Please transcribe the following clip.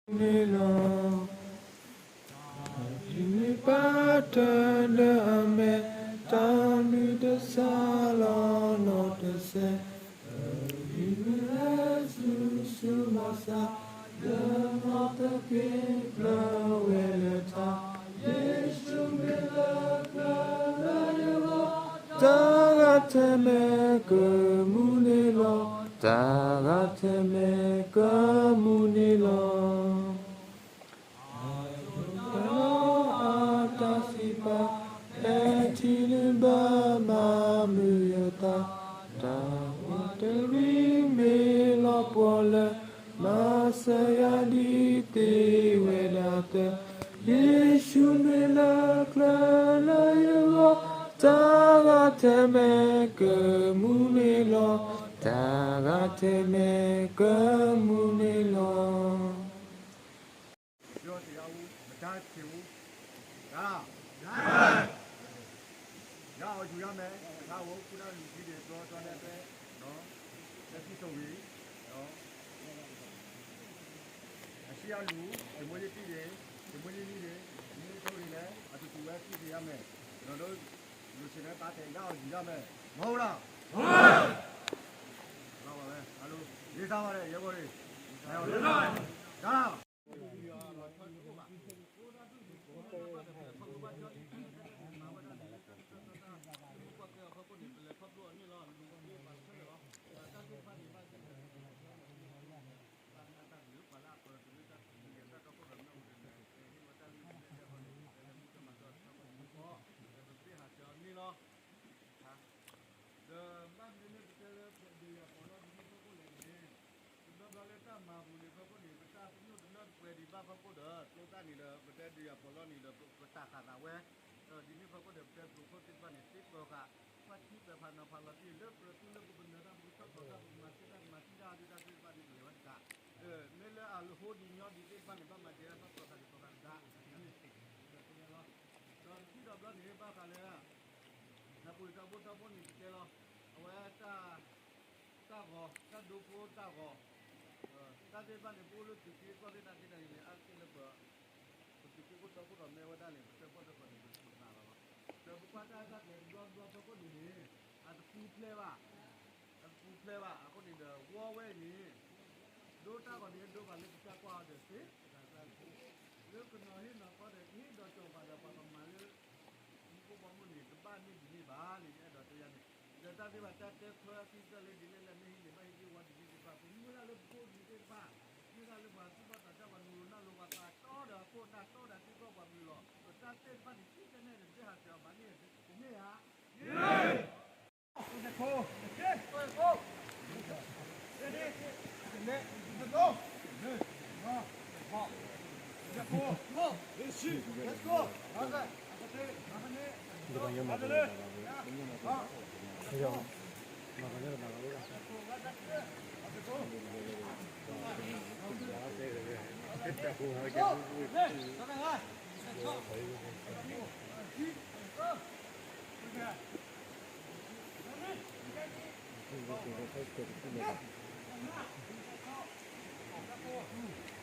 မုၢ်န့ၣ်လီၤ. တၢ်မ့ၢ်ပာ်တၢ်ဒီးအမဲာ်, တၢ်မုၢ်တဆါလီၤနီတစဲး, တၢ်မ့ၢ်ဟဲဆူၣ်ဆူၣ်ဘၣ်ဆၣ်, လၢနီၣ်သက့ၤဖျါဝဲလၢထး, ယ့ၣ်ၡူးမ့ၢ်လၢကျၢၤလၢယဂီၢ်, တၢ်ဂၤထဲမဲာ်ကမူၣ်န့ၣ်လီၤ, တၢ်ဂၤထဲမဲာ်ကမူၣ်န့ၣ်လီၤ. အတၢ်စံးပာ်, ဟဲထံၣ်လုၢ်ဘၢမၤမုာ်ယသး, တၢ်ဝးတရံးမ့ၢ်လီၤပှီၢ်လၢ, မၤစၢၤယၤဒ်သ့ဝဲဒၣ်သၢ, ယ့ၣ်ၡူးမ့ၢ်လၢကျၢၤလၢယဂီၢ်, တၢ်ဂၤထဲမဲာ်ကမူၣ်န့ၣ်လီၤ, တၢ်ဂၤထဲမဲာ်ကမူၣ်န့ၣ်လီၤ. ဒီးတယၤအူ, ပတၢ်ဆံးအူ, ဒါ, ဒါ, ယၤအီၤယူၤယၤမဲာ်, တၢ်အိၣ်ဖှိၣ်တၢ်လူၤထံဒံး ဒီဒီဒဲဒဲ, ဒီး, တၢ်စံၣ်စိၤဝံၤ, ဒီး, အစံၣ်အလူၤ, တမ့ၢ်ယတံၢ်ဒံး, တမ့ၢ်ယနံၣ်ဒံး, မ့ၢ်ဆိၣ်ဂ့ၤလဲၣ်, အတတူၢ်ဝဲစံၣ်က့ၤယၤမဲာ်, ဒီး, လူၤဆံးန့ၣ်ပာ်တဲာ်ယၤအီၤယူၤယၤမဲာ်, မ့ၢ်ဝဲဒၣ် လီၤဘၣ်ဝဲ, ဟဲလိ, လံာ်သးဘၣ်ဒီး ယဲၢ်ဂီၢ်န့ၣ်, လံာ်သးဘၣ်, တၢ်, ဒီးဘၣ်မနုၤလၢပတဲလၢပဒုးယၤပီးလီၢ်ဒ်န့ၣ်ဖီခိၣ်လဲၣ်န့ၣ်, တဘျီဘျီလၢတၢ်မၤပူၤန့ၣ်ဖီခိၣ်န့ၣ် ပတၢ်ပညိၣ်တလၢပှဲၤဒံးဘၣ်ဖီခိၣ်ဒီး ကျိသၣ်န့ၣ်ဒီး ပတဲဒုးယၤပီးလီၢ်န့ၣ်ဒီး ပတၢ်ဃာ်သးဝဲ, ဒီးဒ်န့ၣ်ဖီခိၣ်ဒီး ပတဲပျိၤခိၣ်သ့ၣ်တဖၣ်န့ၣ် သ့ပၢၤဃာ် ကွၢ်ထံပၢၤဖးနီၤဖးလီၤတံၢ် လၢပျၢၤသူလၢပကနၢၤတၢ်ပကထီၣ်ပီးတၢ်ပကမၤသ့တၢ်ကမၤသံတၢ်အဒုးတၢ်သ့ၣ်တဖၣ်န့ၣ် ပလဲၤဝဲတကး, မ့ၢ်လၢအဟိဒံးညီဒံးသ့ၣ်တဖၣ်န့ၣ် ဘၣ်မၤဒံးတၢ်ထီၣ်ပၢၤဃာ်ဒံးပၢၤဃာ်တကး, ဒီးတထံၣ်ဒီးဘျီန့ၣ် ဘၣ်ဃးလၢ နပူၤတၢ်ဘိတၢ်ဘိန့ၣ် ပတဲလီၤ, အဝဲတၢ်, တၢ်ဂီၤ, တၢ်ဒိဖိတၢ်ဂီၤ, တၢ်သ့ၣ်တဖၣ်န့ၣ် ပအိၣ်လၢသုးက့ကီၢ်သ့ၣ်တၢ်သ့ၣ်တဖၣ်န့ၣ် အါတက့ၢ်လၢပ, ပသုးက့ခိၣ်တီခိၣ်ဒီးမ့ၢ်ဝဲဒၣ်န့ၣ် ပတဲဖီၣ်တၢ်ဃီန့ၣ် ပသးလီၤလီၤ, ဒီးပကွၢ်တၢ်တၢ်ကျဲၤတဘျီဘျီဖီခိၣ်န့ၣ်န့ၣ်, အတပူၤဖျဲးဘၣ်, အတပူၤဖျဲးဘၣ် အဃိန့ၣ်ဒီး ဝီဝဲအံၤန့ၣ် ဒိတၢ်ဂီၤန့ၣ် ဒိဘၣ်လၢကစၢ်ကွၢ်အီၤဒီးသ့, လၢကနီၤဟ့ၣ်နီၤဃီဒီး ကဟ့ၣ်ဒီးကၠီၤပှၤဒီးပှၤကမၤလၢ မူခိၣ်ဘီမုၢ်န့ၣ် တဘၣ်မ့ၢ်ဒ်န့ၣ်ဘၣ်န့ၣ် ယအဲၣ်ဒိးတဲယၤန့ၣ်, ဒီးတၢ်သ့ၣ်တဖၣ်တၢ်တဲထွဲအသံတၢ်လၢဒ်လဲၣ်လဲၣ် မ့ၢ်ဟံးန့ၢ်ဘၣ်ဟံးက့ၤဝီဒ်န့ၣ်သ့ၣ်တဖၣ် ပမ့ၢ်ဝဲဒၣ်လၢပဖိဒံးသ့ၣ်တဖၣ်, မ့ၢ်ဒၣ်လၢပှၤသူၣ်ဘီၣ်သးစၢ်ပှၤနူၤနၢ်လိၤပှၤသးတီဒီးအခိၣ်အနၢ်တီဒီးသံကွၢ်ပှၤဘျုးလီၤ, ဒီးတၢ်သ့ၣ်တဖၣ်န့ၣ် စံၣ်တဲၤနဲၣ်န့ၣ် တဟးစၢၤအီၤဘၣ်န့ၣ်, မ့ၢ်ဧါ